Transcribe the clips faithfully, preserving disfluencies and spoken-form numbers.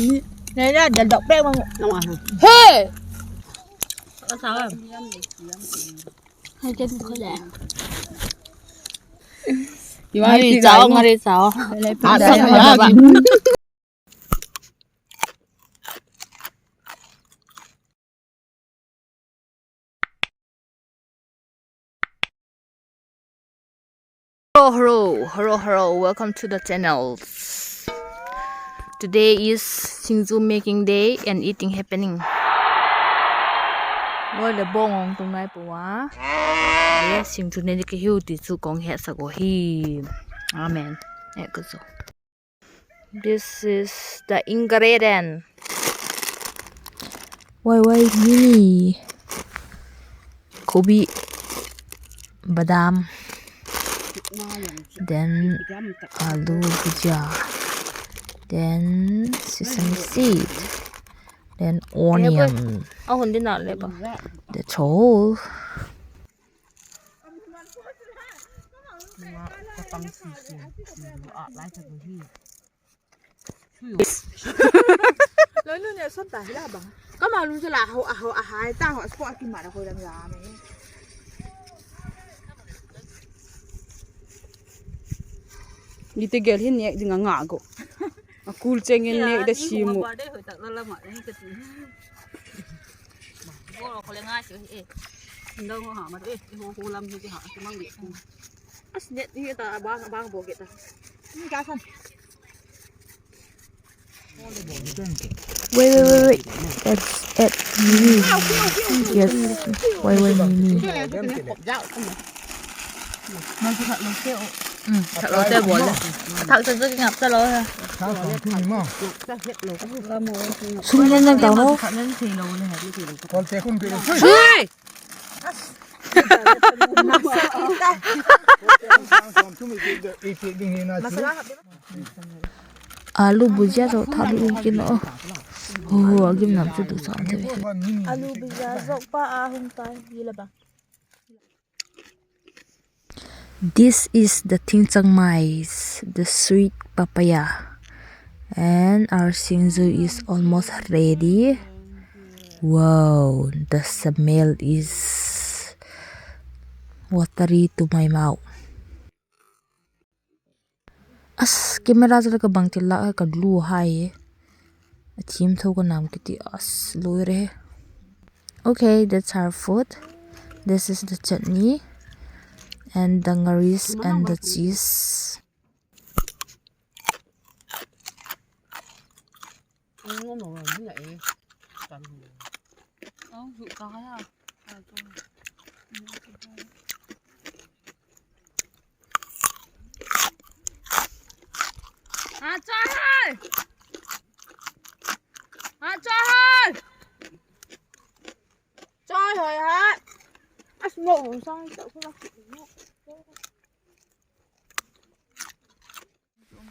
Nè, nè, dal dok pek mang. He! Ka sa. Hai, ke tu ko le. Ngari chau, ngari chau. Hello, hello, hello, hello. Welcome to the channel. Today is singju making day and eating happening. Loi le bawng ong tung nai pua. Singju ne di ka hiu ti chu kong het sak u hi. Amen. E ka chu. This is the ingredient. Wai wai mini. Khobi, badam. Then alu bhujia. Then sesame seed. Then onion. That's all. Loi nu ne son ta hi la bang. Ka ma lu chu la ho, a ho, a hai ta ho, sport ki ma la hoi lam ya me. Ni te gel hin nek ding a nga go. A kul cheng in nek da simu. Bol ko le ngai si e. Ndo ngo ha ma e, ho ho lam hi ti ha, ti mang le. As net hi ta bang bang bo ke ta. Ni ka san. Wait, wait, wait, wait. That's it. Mini. Yes. Wait, wait, mini. Thak lo te bol le. Thak te ngap ta lo ha. Sum nen nang tau lo. Sui! Alu bhujia zo thak ding kin o. Ho, a gim nam chu tu sa te. Alu bhujia zo pa a hung tai hi la ba. This is the thingchangmai, the sweet papaya, and our singju is almost ready. Wow, the smell is watery to my mouth. As, camera chu la ka bang til la ka lu hai. A thim tho ka nam kiti as loi re. Okay, that's our food. This is the chutney and the ngaris and the cheese.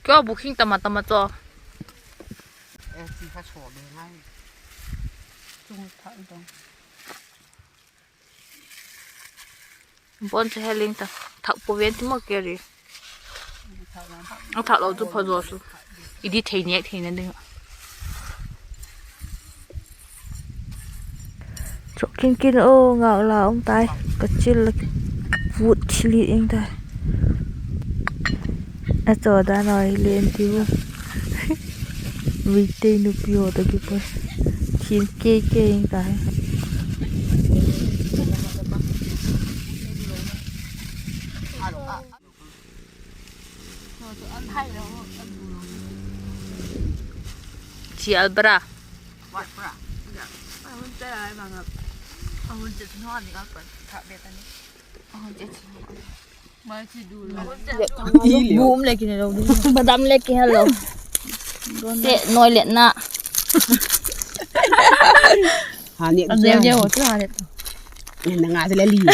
Kyo bukhing tama tama cho. Bon che heling ta. Thak po ven ti ma keri. A thak lo chu pha zo su. I di thei nek theina ding. Chok kin kin o, ngak la um tai. Ka chil la vut chili ing tai. A cho dan a hi len ti u. Meitei nupi haw ta ki pui. Thim kei kei ing tai. Chi albra. Bum le ki ne lo. Badam le ki hello. Se noi le na. Ha ni. An de de ho tu ha le. Ni na nga le li na.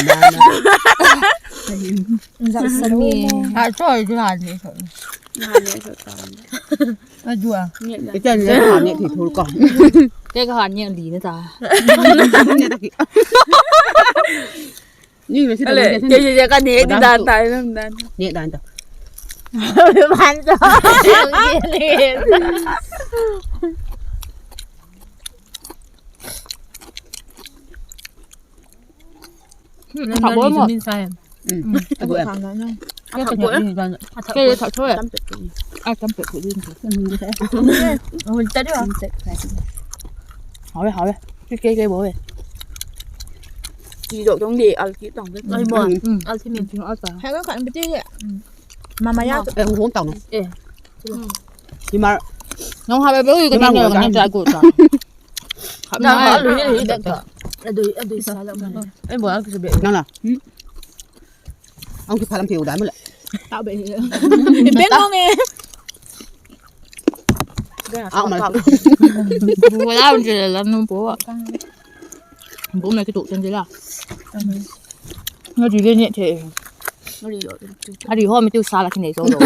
Zak sami. Ha choi tu ha ni. Ha ni tu ta. A jua. Ita ni ha ni ti thul ko. Te ka ha ni li na ta. Ni me si ta. Ale, je je ka ne di dan ta na dan. Ne dan ta. Ban ta. Ni. Thak boi maw. Min sa em. A thak boi. A thak boi. A tam pet pet din. Hau le, hau le. Ki kei kei bo e. Ki dok dong di al ki tang. Ai mo. Al thi min. Al ta. Hai ka kan beti. Mama ya. E hung tang. E. Hi mar. Nong ha be be ui ka nong ka nong ta ku ta. Kham na ha lu hi hi ta. A dui a dui sa la ma. Ei bo a ki sa be. Nang la. Ang ki phalam theu dan mu la. Ta be. Be ngong e. Au ma. Bu la un je la nu po. Bu me ki tu chen je la. Nga di le ni the. Nga di ho mi tu sa la ki nei zo lo.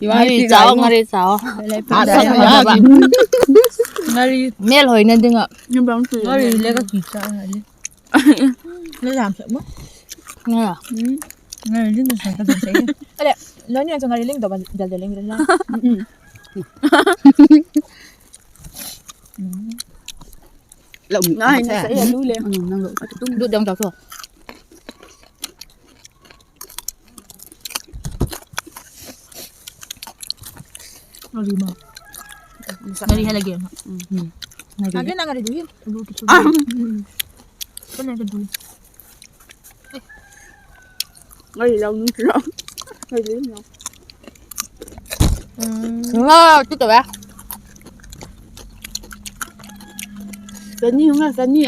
Nga ri chau, nga ri chau. Nga ri mel hoina ding ah. Nga ri le ka ki cha nga ri. Nga ri lam sa mo. Nga. Nga ri ling sa ka ding sa. Ale, lo ni ang sa nga ri ling do ba dal dal ling ring la. Lo nga hin sa ya lu le. Nang lo. Lut dang tau so. Ngari ma. Ngari hala game. Ngari. Ngari na ngari dui. Lu tu. Ko na dui. Ngari lau nu lo. Ngari lau. Nga tu ta ba. Tani nga tani.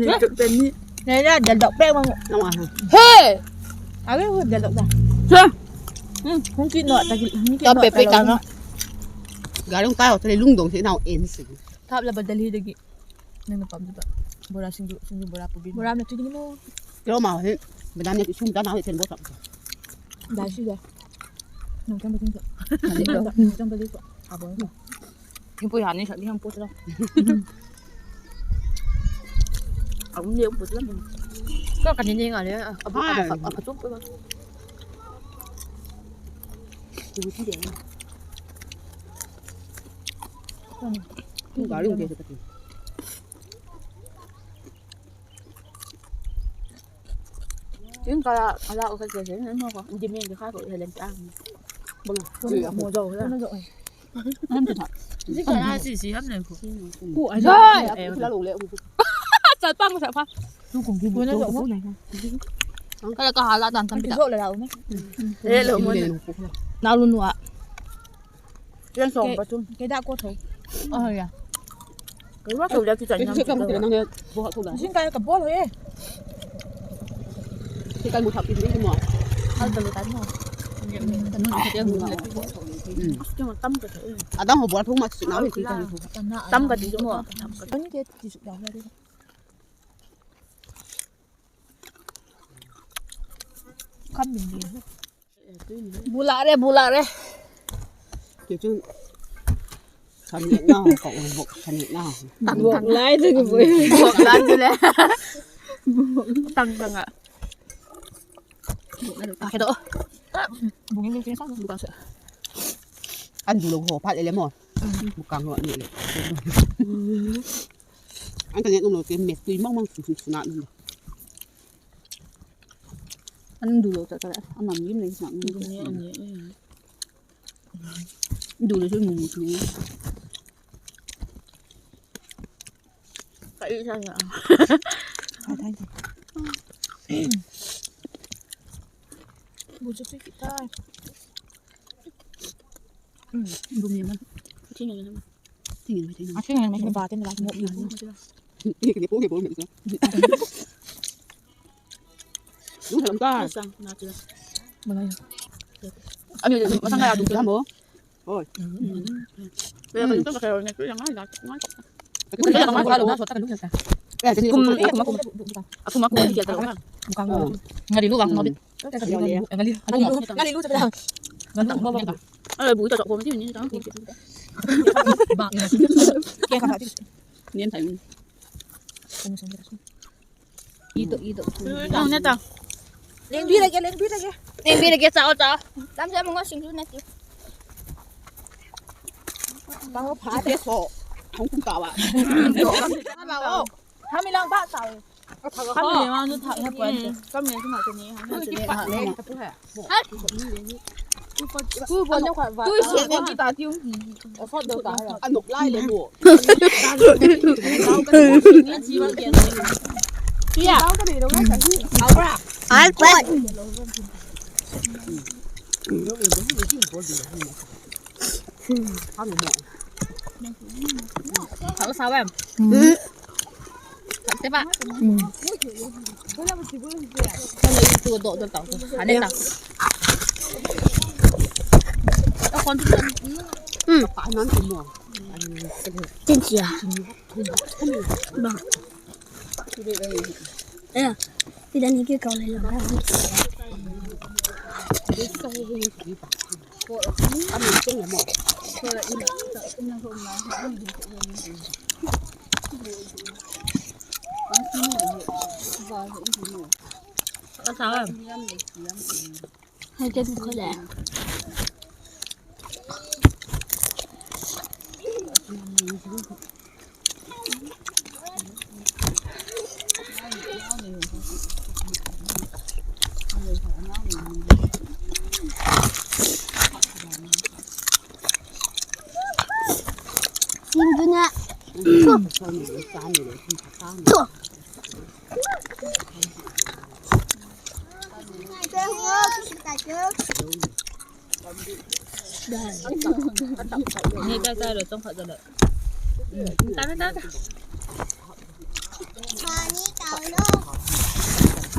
Ni tu tani. Nai la dal dok pek mang. Nang ah. He. Awe hu dal dok da. Sa. Hmm, hung ki no ta ki, hung ki no ta pe pe ta no. Garung kai ho ta le lungdong se nau en si. Thap la ba dal hi da ki. Nang na pam di ba. Bora singju, singju bora pu bin. Bora na tu di mo. Kilo ma he. Ba dam ne ki sum ta na he chen bo ta. Dai si da. Nang chang ba tin ko. Nang chang ba tin ko. A bo. Thingpui han ni sa ni han pu ta. A um ni um pu ta. Ka ka ni ni nga le. A bu a ba a ba chum pu ba. Ti ti de. Ka lu ke sa ka ti. Tin ka la, ka la o ka ke se, no ko, di min ka ko he len ta. Bang, mo jo la. Ni ka la si si ham len ko. Ku ai. Ai, ai, la lo le. Sa pa mo sa pa. Tu kong ki bu na jo mo. Ka la ka ha la dan tam pi ta. Zo la la mo. E lo mo. Na lu nu a. Ken sawm pathum. Ke da ko tho. Oh ya. Ka ruak tho da ki chan nam. Ka ruak tho da. Zing kai ka bol e. Ki kai mu thap in ding mo. Al ka lu kai mo. Ka nu ka te mu. Ki ma tam ka tho. Adam ho bol thum ma chu na ki kai mu. Tam ka ti mo. Tam ka. Ani ke ti su da la. Kham min di. Bula re, bula re. Ti chu. Kham ni na ko bok kham ni na. Bok lai chu ki boi. Bok lai chu le. Tang tang a. Ka ke do. Bung ni ti sa bung ka sa. An du lo ho phat le le mo. Bung ka ho ni le. An ka ne um lo ke me tui mong mong su su na. An du lo ta ta, a mam lim nei snak ni. Du lo chu mu mu chu. Ka i sa ya. Ka thai. Bu chu ki ta. Du mi ma. Ti ni ma. Ti ni ma. A ti ni ma. Ba tin la mo. Ni ke po ke po me sa. Lu sa lam ta. Sang na ti. Malai. Ani ma sang ya du ti mo. Oi. Pe ka to ka ne ku yang ai la. Ku ya ma ka lo na so ta ka lu sa. Kum e kuma kum. Aku ma ku ti ya ta. Nga di lu bang no bi. Nga di lu. Nga di lu ta. Nga bu ta ko ti ni ta. Ba. Ke ka ti. Nian thai. Ito, ito. Ang na ta. Lengbi lagi, lengbi lagi. Lengbi lagi, chao, chao. Tam sa mo nga singju na ti. Bang pha te so. Hong kum ka wa. Ba o. Hami lang ba sa.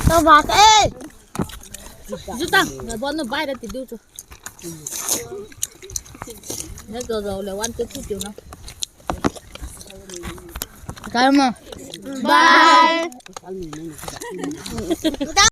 Tau ba ka e. Juta, na bon no bai da ti du chu. Ne zo zo le one, two, three tiu na. Kai ma. Bye.